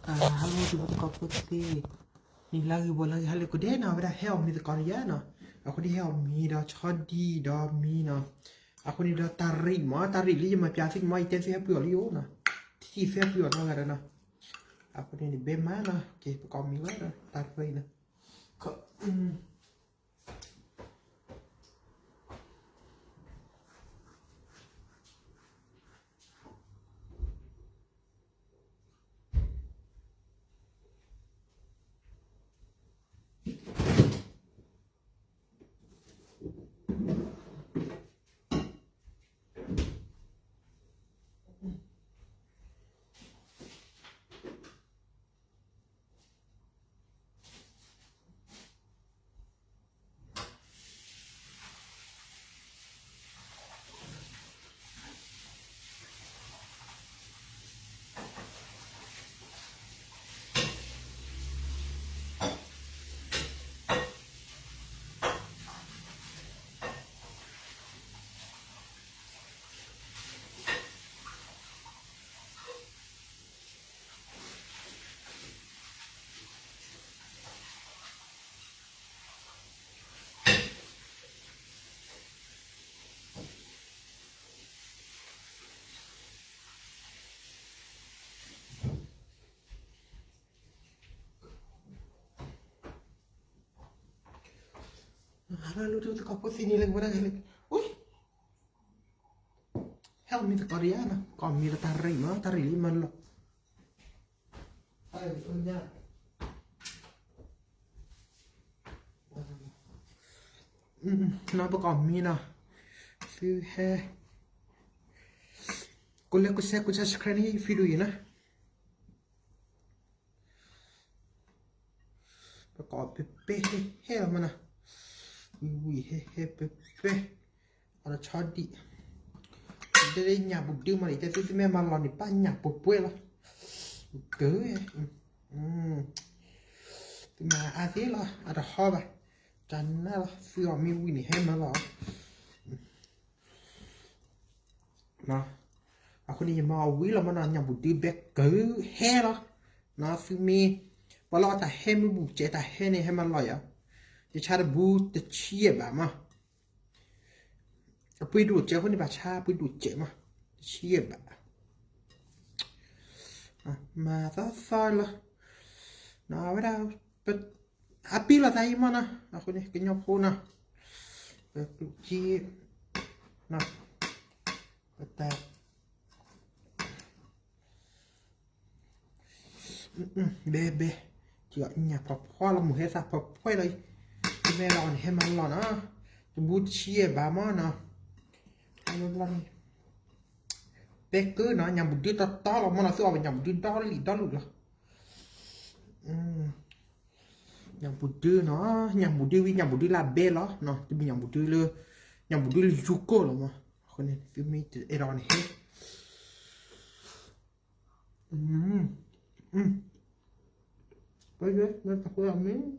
Hello တံၤဖိသကိးဖိသ့ၣ်, နံၤလၢဂ့ၤ ဘၣ်လၢဂ့ၤ ဟါလၢအဂ့ၤ ကဒဲနီၤ, အဝဲဒၣ်ဟဲအီၣ်မ့ၤသကိးတယါနီၤ, အဃိန့ၣ်ဟဲအီၣ်မ့ၤဒီးဆီဒံၣ်ဒီးမ့ၤနီၤ, အဃိန့ၣ်ဒီးတၢ်ရံၣ်မး, တၢ်ရံၣ်လၢယမၤပျးသုန့ၣ်မး ယတဲသုဟဲပှ့ၤအီၤလံယအိၣ်နီၤ, ထံၣ်သုဟဲပှ့ၤအီၤနီတဂၤဒီးနီၤ, အဃိန့ၣ်န့ၣ် ဘဲမးနီၤ, ကဲ ပကအီၣ်မ့ၤဝဲဒီးတၢ်ရံၣ်နီၤ. ဟါလၢအဂ့ၤ တံၤဖိသကိးဖိသ့ၣ် နံၤလၢဂ့ၤ ဘၣ်လၢဂ့ၤ, ဟဲအီၣ်မ့ၤသကိးတယါနီၤ, ကအီၣ်မ့ၤဒီးတၢ်ရံၣ်မး, တၢ်ရံၣ်လံမၤလီၤ, နီၤ ပကအီၣ်မ့ၤနီၤ, သုဟဲ ကိးလဲကိးဆဲး ကိး subscribe န့ၣ် video ယၤနီၤ. ပကအီၣ်ပဲပဲဟဲဟဲလီၤမးနီၤ, ဝံၤဝံၤဟဲဟဲပဲပဲ, အီၣ်ဒီးဆီဒံၣ်, ဒ်ညၣ်ပူၤဒုမးန့ၣ် တဲသုသုမ့ၢ်မၤလီၤန့ၣ် ဘၣ်ညၣ်ပှဲၤပှဲၤလီၤ, ကၢ, သုမၤအါသ့လီၤ အတဟီဘၣ်, တၢ်နါလီၤ သုအီၣ်မ့ၤဝံၤန့ၣ် ဟဲမၤလီၤ အဃိန့ၣ် ယမၤအီၣ်ဝံၤလီၤမးနီၤ, ညၣ်ပူၤဒုဘဲကၢဟဲလီၤ, သုမ့ၢ် ပှၤလၢအီၣ်တၢ်ဟဲမ့ၢ်ဘူးကဲးတၢ်ဟဲန့ၣ် ဟဲမၤလီၤယၤ, ယဆါတဘူးတဆံယဲၢ်ဘးမး, အပှ့ၤဒိၣ်ကဲးအဃိန့ၣ် ဘၣ်ဆါပှ့ၤဒိၣ်ကဲးမး, တဆံယဲၢ်ဘး, မၤသီသီလီၤ, အဝဲဒၣ် အပ့ၤလီၤသးအံၤမးနီၤ, အဃိန့ၣ် ကညီဖိနီၤ, ပကျူၣ်က့, ပတၢ် ဘဲဘဲ, ညၣ်ဖှီၣ်ဖှီၣ်လီၤ မုၢ်ဟဲသၣ်ဖှီၣ်ဖှီၣ်လီၤ, တမ့ၢ်လီၤန့ၣ် ဟဲမၤလီၤနီၤ, တဘူးတဆံယဲၢ်ဘးမးနီၤ, ဘျီန့ၣ် ပဲကၢနီၤ, ညၣ်ပူၤဒုတီတီလီၤမးနီၤ, သုအီၣ်ဝဲညၣ်ပူၤဒုဒီလံၣ်ဒီလူၣ်လီၤ, ညၣ်ပူၤဒုနီၤ, ညၣ်ပူၤဒုဝံၤ ညၣ်ပူၤဒုလၢအဘဲလီၤ, တမ့ၢ်ညၣ်ပူၤဒုလၢ, ညၣ်ပူၤဒုလၢယူကိၢ်လီၤမး, အဃိန့ၣ် သုမ့ၢ်အဲၣ်ဒိးန့ၣ်ဟဲ ပကမ့ၢ် အရဘီၣ်ဝံၣ်,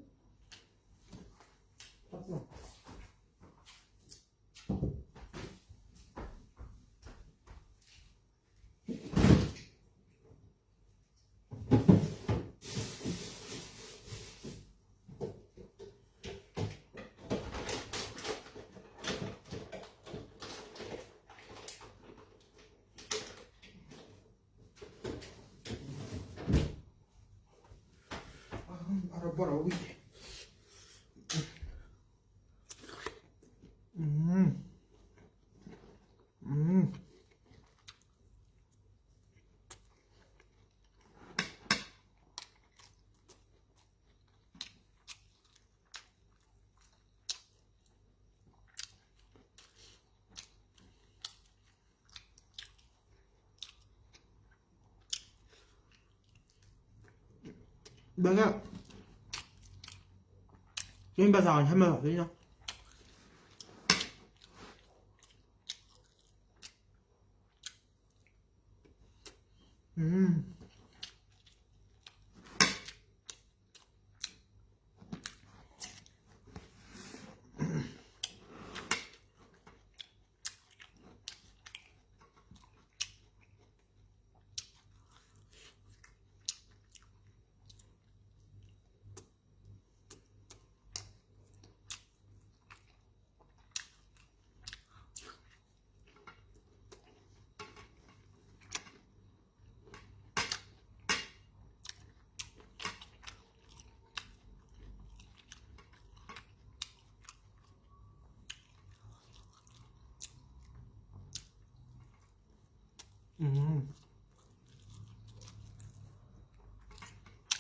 ဘၣ်ဆၣ်, မ့ၢ်ဘၣ်ဆၣ်အီၤ ဟဲမၤလီၤသ့နီၤ,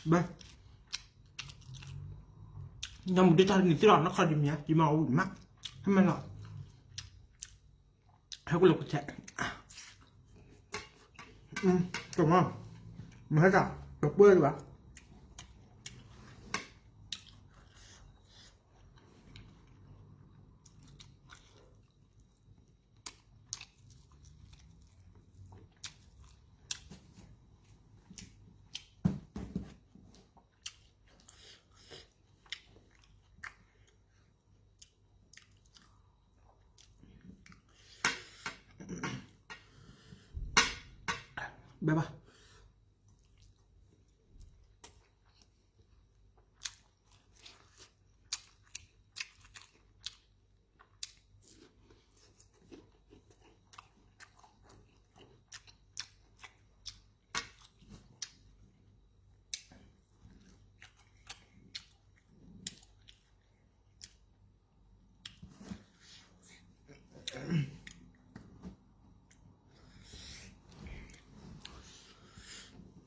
ဘၣ်, ညီမုၢ်ဒ့တၢ်တနံၤသ့လီၤ နီၢ်ခီဒ်မ့ၢ်ဧါ ယမၤအီၣ်ဝံၤမး, ဟဲမၤလီၤ, ဟဲကလၢကဆဲး, ကမၤ, မဟဲတၢ်, တပှဲၤဒံးဘၣ်. ဘၣ်ဘၣ်.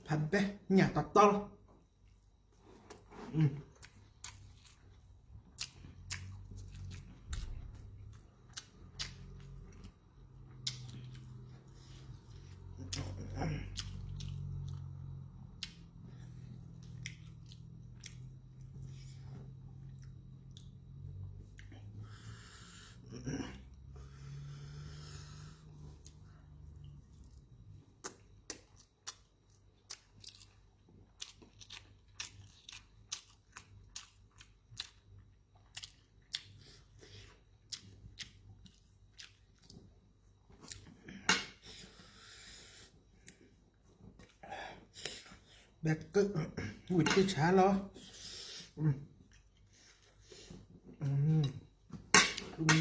ဖးဘဲ ညၣ်တတီလီၤ. ဘဲကၢၣ်, ဝံၤတဆါလီၤ.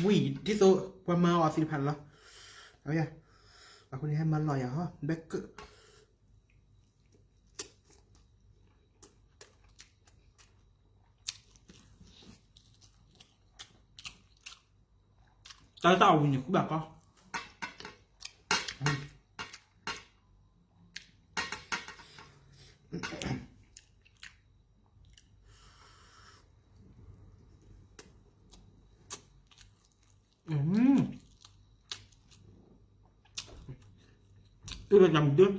ဝံၤဒ်သိးပှၤမၤအီၤသ့ၣ်တဖၣ်လီၤ. အဃိန့ၣ်ဟဲမၤလီၤယၤဟီ ဘဲကၢၣ်. တၢ်တၢ်အဝံၤန့ၣ် ဃုဘၣ်ကီ. အ့ၣ် ဘၣ်တၢ်မုာ်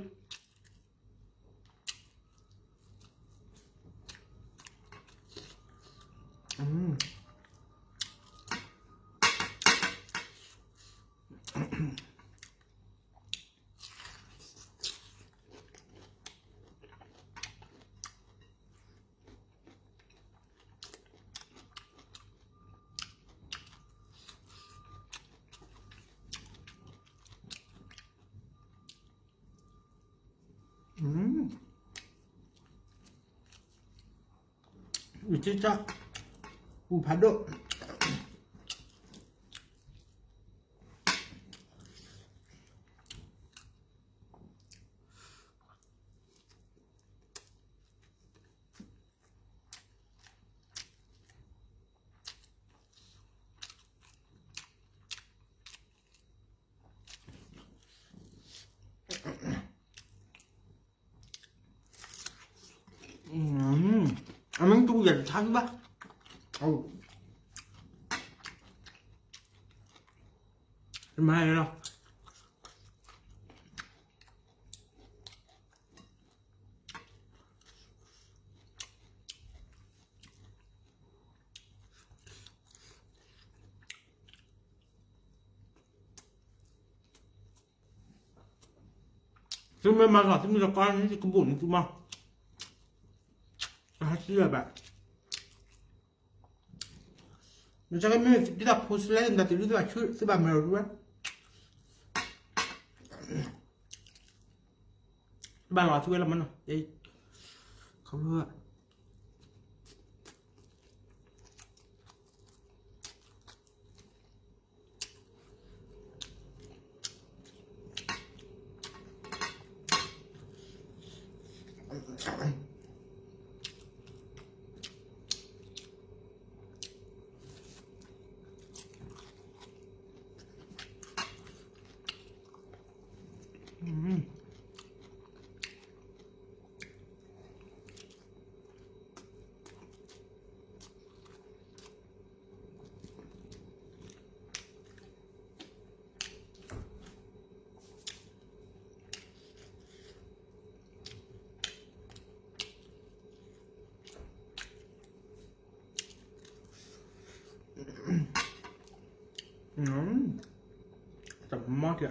ဒၢ. ယကၢ်, ပူၤဖးဒိၣ်, အမ့ၢ်တူၢ်ယၤတဆါဘၣ်, တမၤလီၤ. သုမ့ၢ်မၤလီၤ သုမ့ၢ်တကီန့ၣ် သုကဘူးန့ၣ်သုမၤ, တဟးစံၣ်လၢၤဘၣ်. နတၢ်ကမ့ၢ်ဒ်သိးဖိစလဲ နတၢ်သ့ၣ်ဒ်သိးဘၣ်ဆူ သုဘၣ်မၤရူဝဲ, ဘၣ်လီၤသုဝဲလီၤမနီၤ, ခီဖျိ အ တမီၢ်တံၢ်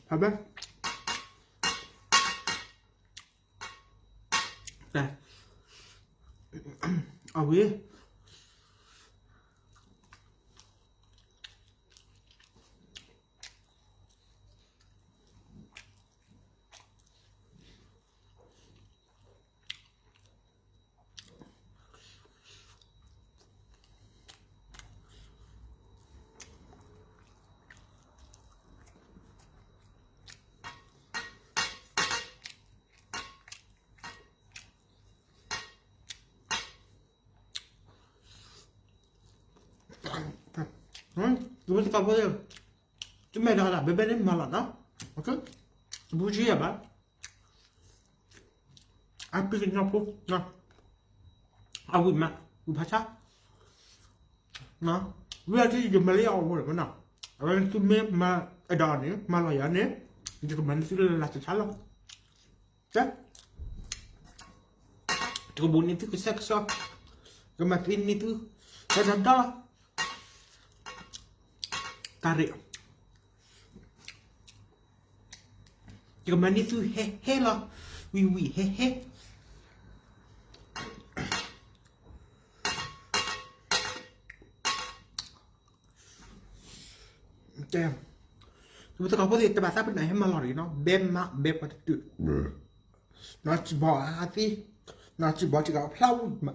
ဖးဘဲ အဝဲ တမ့ၢ်တကးဖိ တမ့ၢ်ဒၣ်ဘဲဘဲန့ၣ်မၤလီၤနီၤ, တဘူးကံယၤဘၣ်, အပံကညီဖိ, အဝံၣ်မး ဝံၣ်ဖးဆါ, ဝံၣ်အတံၢ်ယမၤလၢအီၤဝဲလီၤမနီၤ, အဝဲသုမ့ၢ်မၤအဒီးန့ၣ် မၤလီၤယၤန့ၣ်, ယကမၤန့ၢ်သုလၢလၢ်တဆါလီၤ. က, ယကဘူးန့ၢ်သုကစဲးကစီ, ယကမၤသံန့ၢ်သု, တၢ်ဒီ, တၢ်ရ့ၣ်, ယကမၤန့ၢ်သုဟဲဟဲလီၤ, ဝံၣ်ဝံၣ်ဟဲဟဲ တမ့ၢ်တကးဖိသ့ၣ် တဘၣ်သးပ့ၤနီၣ်ဟဲမၤလီၤရံၣ်နီၤ, ဘဲမးဘဲပှၤတတုၤ, နီၢ်စံးဘီအသံ, နီၢ်စံးဘီစ့ၢ်ကီးဖျါဝံၣ်မး,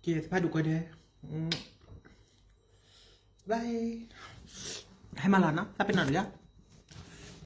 ကဲ သဖးဒိၣ်ကဲဒဲး, ဘၣ်, ဟဲမၤလီၤနီၤ သးပ့ၤနီၣ်ရံၣ်ဧါ.